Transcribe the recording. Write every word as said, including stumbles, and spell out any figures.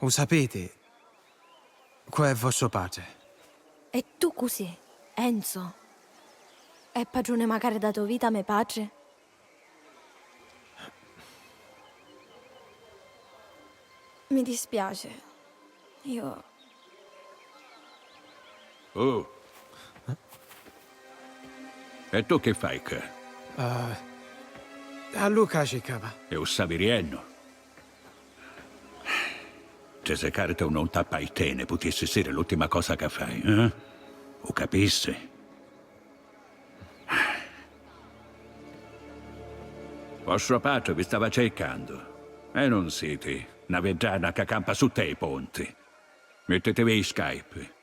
U sapiti cu è vostru patri? E tu cu si, Enzo? È patruni macari dâ to vita a me patri? Mi dispiaci. Io... Oh. E tu chi fai ccà? Uh, a Luca circava. E u stavi riennu? Cercari tu non t'appaitene putissi siri l'ultima cosa ca fai, eh? U capissi? Vostro patri vi stava cercandu. E non siti na viddana ca campa sutta i ponti. Mittitivi i scarpi.